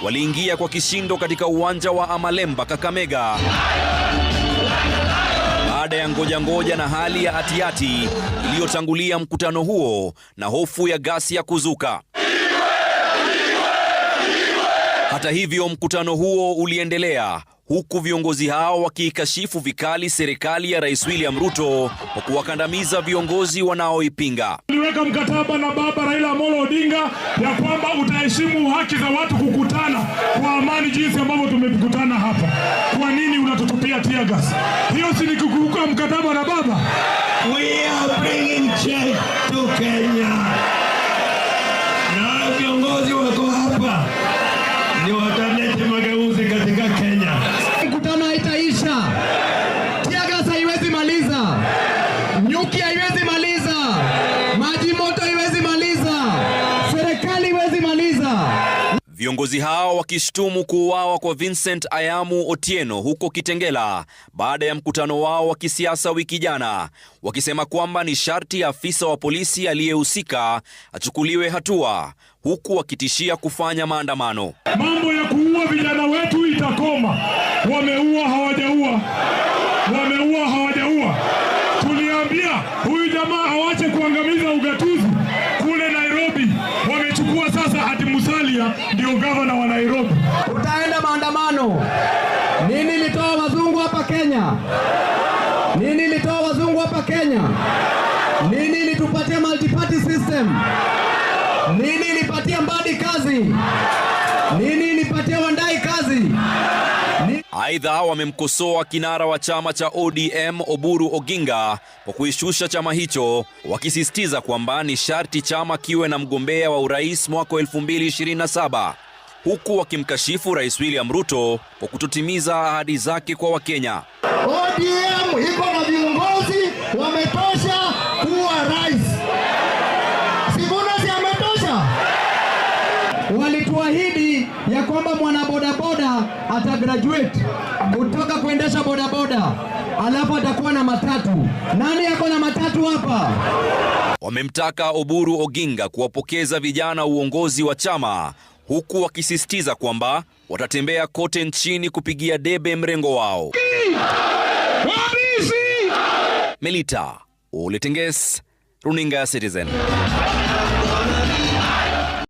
waliingia kwa kishindo katika uwanja wa Amalemba, Kakamega, baada ya ngoja ngoja na hali ya hatihati iliyotangulia mkutano huo na hofu ya ghasia kuzuka. Hata hivyo, mkutano huo uliendelea huku viongozi hao wakiikashifu vikali serikali ya Rais William Ruto kwa kuwakandamiza viongozi wanaoipinga. Tuliweka mkataba na baba Raila Amolo Odinga ya kwamba utaheshimu haki za watu kukutana kwa amani jinsi ambavyo tumekutana hapa. Kwa nini unatutupia tear gas? Hiyo si ni kukiuka mkataba na baba? We are bringing change to Kenya. Na viongozi wako hapa ni watalete mageuzi katika Kenya. Mkutano haitaisha. Tear gas haiwezi maliza, nyuki haiwezi maliza, maji moto haiwezi maliza, serikali haiwezi maliza. Viongozi hao wakishtumu kuuawa kwa Vincent Ayamu Otieno huko Kitengela baada ya mkutano wao wa kisiasa wiki jana, wakisema kwamba ni sharti afisa wa polisi aliyehusika achukuliwe hatua, huku wakitishia kufanya maandamano. Mambo ya kuua vijana wetu itakoma. Wameua hawajaua? Wameua hawajaua? Tuliambia huyu jamaa awache kuangamiza ugatuzi kule Nairobi. Wamechukua sasa ati Musalia ndio gavana wa Nairobi. Tutaenda maandamano. Nini ilitoa wazungu hapa Kenya? Nini ilitoa wazungu hapa Kenya? Nini ilitupatia multi-party system? Nini ilipatia Mbadi kazi? Nini ilipatia Wandayi kazi? Aidha, wamemkosoa kinara wa chama cha ODM Oburu Oginga kwa kuishusha chama hicho, wakisisitiza kwamba ni sharti chama kiwe na mgombea wa urais mwaka 2027, huku wakimkashifu Rais William Ruto kwa kutotimiza ahadi zake kwa Wakenya. ODM iko na viongozi wametosha kuwa rais. Sifuna si ametosha? Walituahidi ya kwamba mwanabodaboda atagraduate kutoka kuendesha bodaboda alafu atakuwa na matatu. Nani ako na matatu hapa? Wamemtaka Oburu Oginga kuwapokeza vijana uongozi wa chama, huku wakisisitiza kwamba watatembea kote nchini kupigia debe mrengo wao. Melita Oletenges, Runinga ya Citizen.